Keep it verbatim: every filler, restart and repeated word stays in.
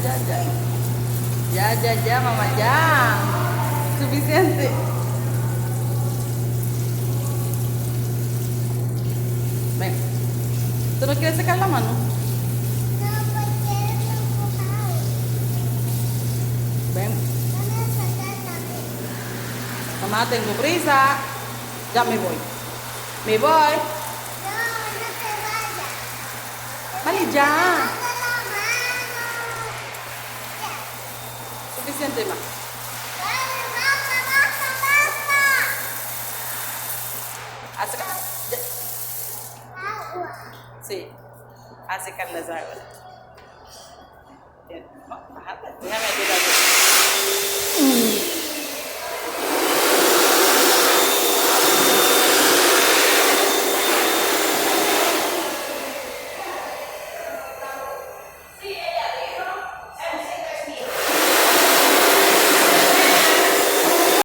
Ya, ya, ya, ya, mamá, ya. Suficiente. Ven. ¿Tú no quieres secar la mano? Ven. Mamá, tengo prisa. Ya me voy. Me voy. Vale, ya. Suficiente más. Así que, ya. Sí. Así que las aguas. Bien. No, bájate. Déjame ayudar.